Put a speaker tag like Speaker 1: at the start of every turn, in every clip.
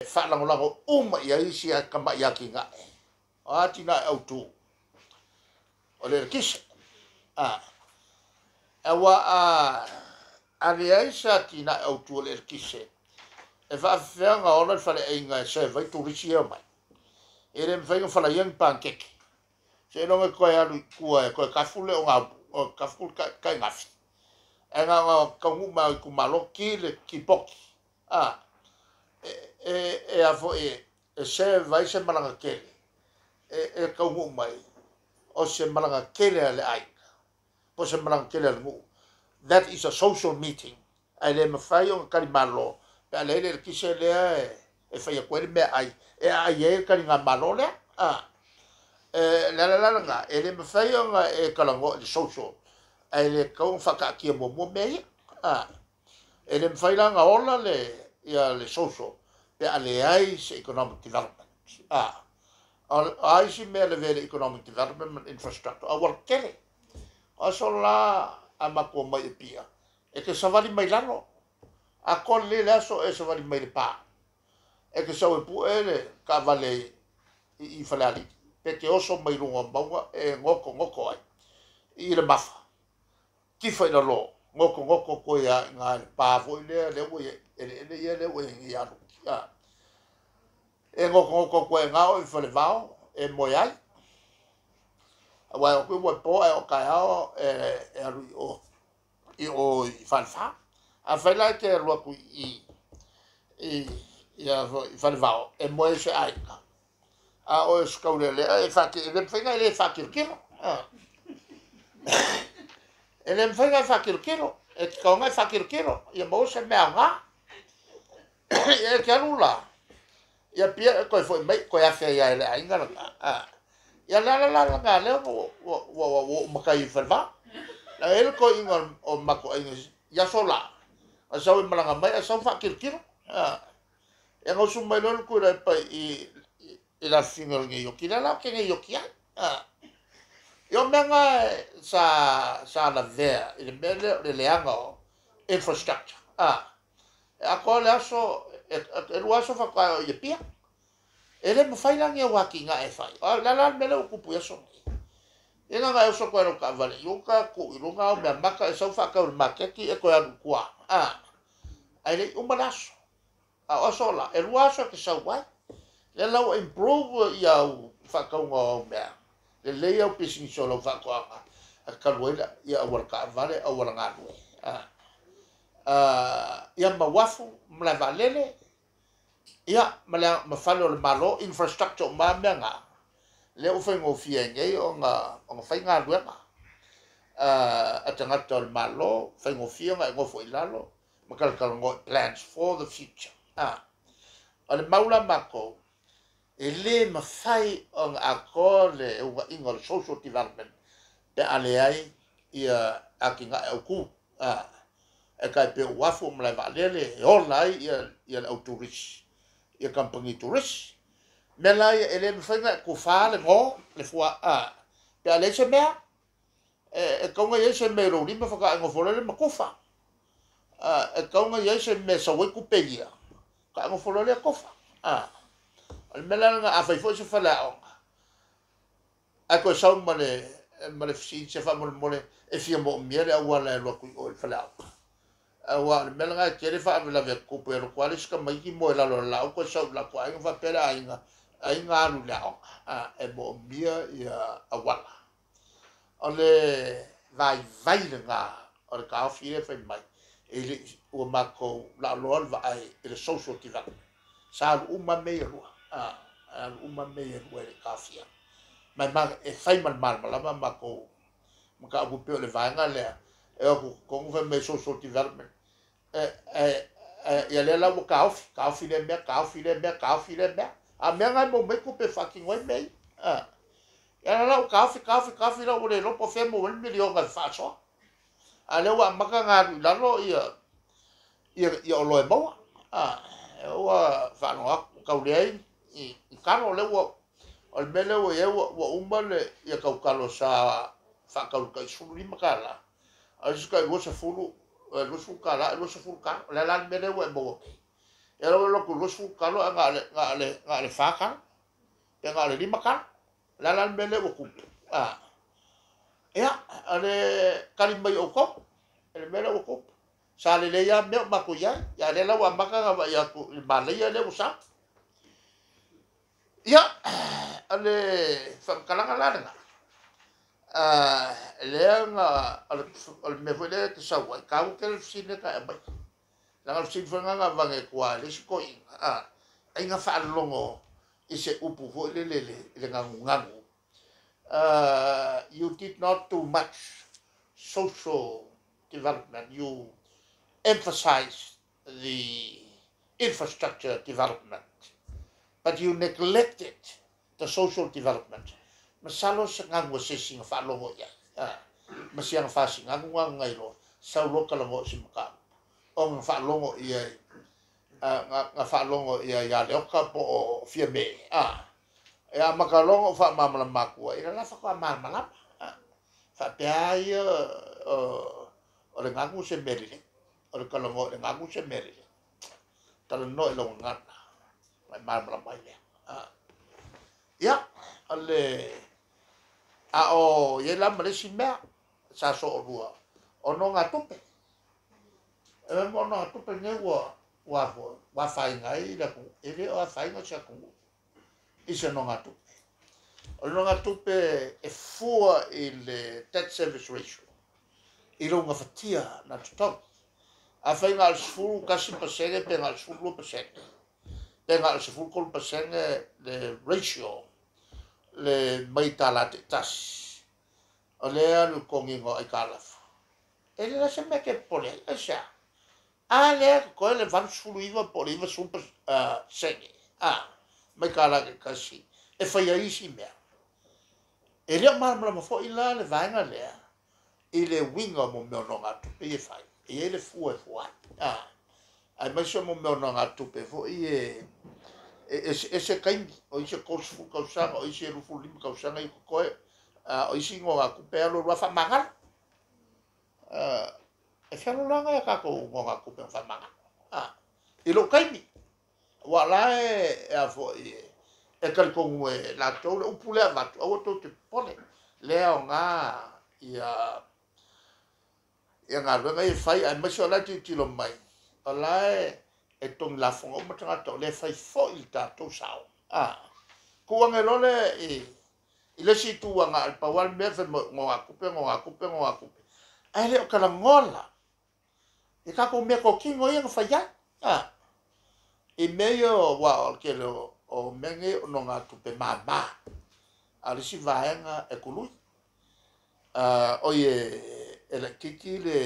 Speaker 1: Faalagolago uma i ai isi tama'i atinae, o atinae autū o le eletise. Aua a leai se atinae autū o le eletise, e faafefea ona ola le faleaiga e serve ai turisi ia e omai? E le mafai ona falaia ni panikeke seiloga e toe alu i tua e toe tafu le tafu le taigafi, ae na ona taunuu mai lava o le itumalo ki le kipoti e a foi e serve ai se malaga tele e taunuu mai, o se malaga tele a le aiga po o se malaga tele a le nuu. That is a social meeting, ae le mafai ona talimalo pe a leai le eletise lea e fai atu ai le meaai e aai ai le taligamalo lea. Le ala la lena, e le mafai ona e talanoa i le social ae le tatau ona faataatia muamua mea ia. E le mafai la ona ola le ia le social pe a leai se economic development. O a isi mea e lavea i le economic development ma le infrastructure? Auala tetele. O aso la a matou omai i Apia, e te savali mai lalo, atoa lelei le aso e savali mai le pa, e te sau e pue le taavale i Falealili, pe te oso mai luga o mauga e gotogoto ai i le mafa, tifa i lalo, gotogoto atu ai lava i ina i le pa foi lea, lea ua i ai eleele ia lea ua i ai nei alu e gotogoto atu ai i ina oo i Falevao e moe ai, aua e oo atu i Moepo ae oo taeao e alu i o i o i Falefa. Afai la e te alu atu i i Falevao e moe ai se aiga, a o se taulealea e e le mafai ona e le faatilotilo, e le mafai ona e faatilotilo, e tatau ona e faatilotilo ia maua se mea aoga. Ia e te alu la ia Apia e toe foi mai toe afe ai lava i le aiga lena. Ia le ala la lena lea ua oo matai i Falevao. Na i ai le toeaina o matou aiga i aso la, na sau e malaga mai ae sau faatilotilo. Ia na usu mai loa le Tuilaepa i le afifiga o le Neioti, lea la ou te Neioti ai. Ia o mea na sa lavea i le mea lea o le leaga o infrastructure. E atoa le aso, e 2 aso faatoa e oo i Apia. E le mafai la ni au atinae e fai. O le a la le mea lea ua tupu i aso nei? Ia na ona e oso atu ai i lau taavale i uta, tuu i luga au mea mata, e sau faatau i le maketi e toe alu i tua. Ae le i uma le aso. A o aso la, e 2 aso e te sau ai. Lea la ua improve ia au faatauga o au mea, lelei au pisinisi o lau faatoaga, e talu ai ia auala taavale, auala galue. Ia ma uafu, malae vaalele, ia ma fale o le Malo, infrastructure uma lava mea na, lea ua faigofie ai nei ona fai galuega a tagata o le Malo, faigofie ona e nofo i lalo ma talatalanoa i plans for the future. O le mau la matou, e le mafai ona atoa le uunaiga o le social development pe a leai ia atinae autū. E tai pei o uafu o malae vaalele e ola ai ia le au turisi, ia kamupani turisi. Mea la ia e le mafai ona e tufa le go, le fua, pe a leai se mea, e tatau ona i ai se mea i lou lima faatoa e nofo loa lea ma tufa. E tatau ona i ai se mea e sau ai tupe ia, faatoa e nofo loa lea tofa. O le mea la lena, a fai foi se faleaoga, ae toe sau ma le fesili se faamolemole e fia moomia le auala e alu atu i o i le faleaoga. Aua o le mea lena e tele faalavelave a tupu, e alu atu lava le isi tamaiti moe i lalo o le laau toe sau i le latou aiga faapea le aiga, aiga alu i le aoga, e moomia ia auala. O le vaivai lena o le taofi lea e fai mai, e le ua matou laaloa le vaai i le social development. Sa alu uma mea ia lua, alu uma mea ia lua e le taofia. Ma e fai ma le malamalama matou mataupu pei o le vaega lea, e o atu i totonu fai mai social development, ia lea la ua taofi, taofi lea mea, taofi lea mea, taofi lea mea. A mea na e maua mai tupe e faatino ai mea ia. Ia la ua taofi, taofi, taofi, la ua le iloa po o fea e maua ai le miliona e faasoa. A lea ua amata ona alu i lalo ia oloa e maua. Ua faalogo atu, tau leai i talo, lea ua, o le mea lea ua i ai ua uma le ia tautalo sa faatau tai $15, a o le isi tai 20, $20, 20 talo. O le a la le mea lea ua e maua nei? E lau lo ku 20 kalo a nga le 4 kalo. Pe nga le 5 kalo. La la mele o kupu. A. Ia, ale kali mai o ko. Ele mele o kupu. Sa le le ia mea o mako ia. Ia le lau a maka nga wa ia ku i malei le o sa. Ia, ale whamakalanga la nga. Lea nga o le mea foi lea te sau ai. Kau ke le sine ka e mai. Langa le sine foi nga vange kua le si koi. Ai nga whaalongo i se upu foi le le le le ngangu ngangu. You did not do much social development. You emphasized the infrastructure development, but you neglected the social development. Masalo sa ngangu se singa whaalongo ia. Ma sianga whasi ngangu ngangu ngai lo. Sau lo kalango si maka. O nga whaalongo ia nga whaalongo ia ia le oka po o fia me. E a makalongo wha mamala makua. Ira la whakwa malama. Wha pea ia o le ngangu se merile. O le kalango le ngangu se merile. Tala no e longa ngana. Mai malama mai lea. Ia, ale a o ye la ma le si mea sa so o lua. O no ngā tupe. E mo no ngā tupe ne ua ua ua whainga i la ku. E le o a whainga se ku. I se no ngā tupe. O no ngā tupe e fua i le debt service ratio. I lo ngā fatia na tutau. A whainga al 11% pe ngā al 12%. Pe ngā al 13% le ratio le mai tā te tasi. O lea le kongingo ai ka lafu. E le la se mea ke pole, e sea. A lea koe le 89 po le 90%. A, mai ka la ke kasi. E whai ai isi mea. E leo malamalama foi la le vaenga lea. I le winga mo mea no ngā tupe e whai. E e le fua e fua. A, ai mai se mo mea no ngā tupe foi e e se kaimi, o ise 30 kausanga, o ise 25 kausanga i koe, o isi ngo ngā kupe alo rua whamangalo. E whialo langa e kako ngo ngā kupe o whamangalo. I lo kaimi. Wa la e a fo i e kalikongu e la tau le upu lea vatu, aua tau te pole. Lea o ngā ia ia ngā luenga i whai, ai maisi o la te tilo mai. O la e tongi la fonga o matangata o le whai fo i tātou sao. Kuange lole i le si tuanga al pawal mea whai mo ngā kupe, ngā kupe, ngā kupe. Ai le o kalangola. E kako mea ko kingo ia ngā whai ai. I mea o wā o ke le o mea o no ngā tupe māmā. A le si vaenga e kului. O i e le kiki le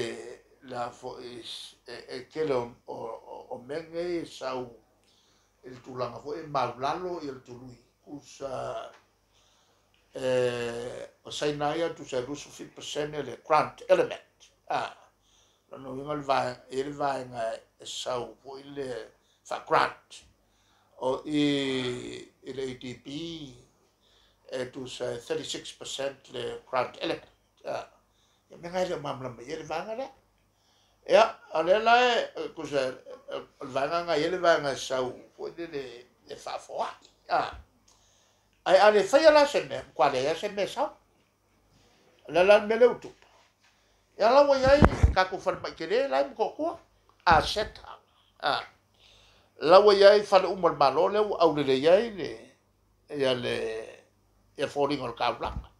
Speaker 1: la fo e kele o mea e sau i le tulaga foi e maulalo i le tului kusa o saina ia tu sa 27% le grant element. Lona uiga le vaega e le vaega e sau foi le fa grant o i le ADB e tusa 36% le grant element. Ia mea ngai le o malamalama ia le vaega lea. Ia, o lea la e, kusa, o le vaega ngai le vaega e sau foi le le faafoai. Ai a le whaia la se mea, kwa le se mea sau. Le la me le utupu. Ia la wa iai, kako whare mai ke le, lai mo kua, a seta. La wa iai whare umal malo le, au le le iai le, ia le, ia fōringa o le kaulanga.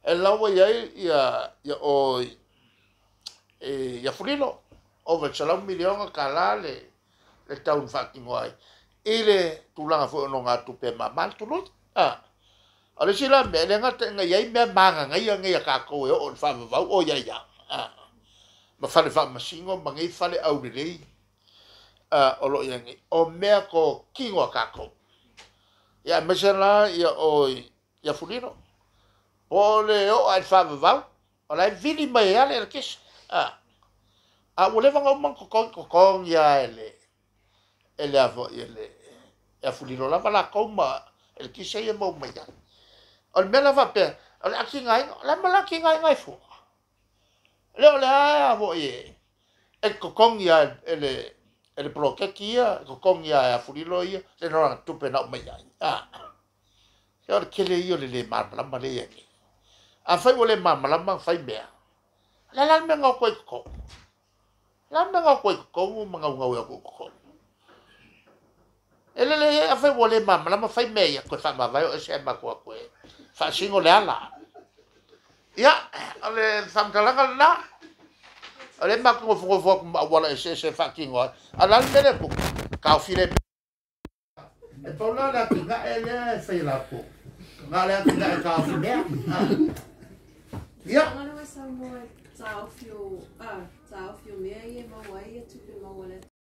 Speaker 1: E la wa iai ia, ia o, e, ia fulilo, over 100 miliona ka la le taun whakingo ai. I le tulaga foi ono ngā tupe ma mal tului. O le sila mea, le ngata nga iai mea manga ngai ngai a kākou e o le whaavavau o ia ia. Ma whale whaamasingo, ma ngai whale aurelei o lo ia ngai. O mea ko kingo a kākou. Ia mese la ia o ia fulino. Po le o ai whaavavau, o lai vili mai ale le kesa. A ua leva ngau mang kokong kokong ia e le avo ia le e fulino lava la kou ma e le kisa ia mau mai ai. O le mea lava pea, o le aki ngai, o le ma laki ngai ngai fua. Le o le a avo i e kokongi ia e le E le poloketi ia, e totogi lava e Afulilo ia le nonogatupe na aumai ai. Se o le tele ia o le le malamalama lea e i ai nei. Afai ua le malamalama ona fai mea, o le a la le mea na o atu ai i totonu? O le a le mea na o atu ai i totonu ma naunau e o atu i totonu? E lelei ai, afai ua le malamalama fai mea ia, toe faamavae o ese ae matou o atu e faasino le ala. Ia, o le faamatalaga lena. O lea matou te nofonofo atu ma auala eseese e faatino ai. A o le a le mea lea e tupu? Taofi le mea. E pau la le atinae lea e fai e latou. Na o le atinae taofi mea. Ia.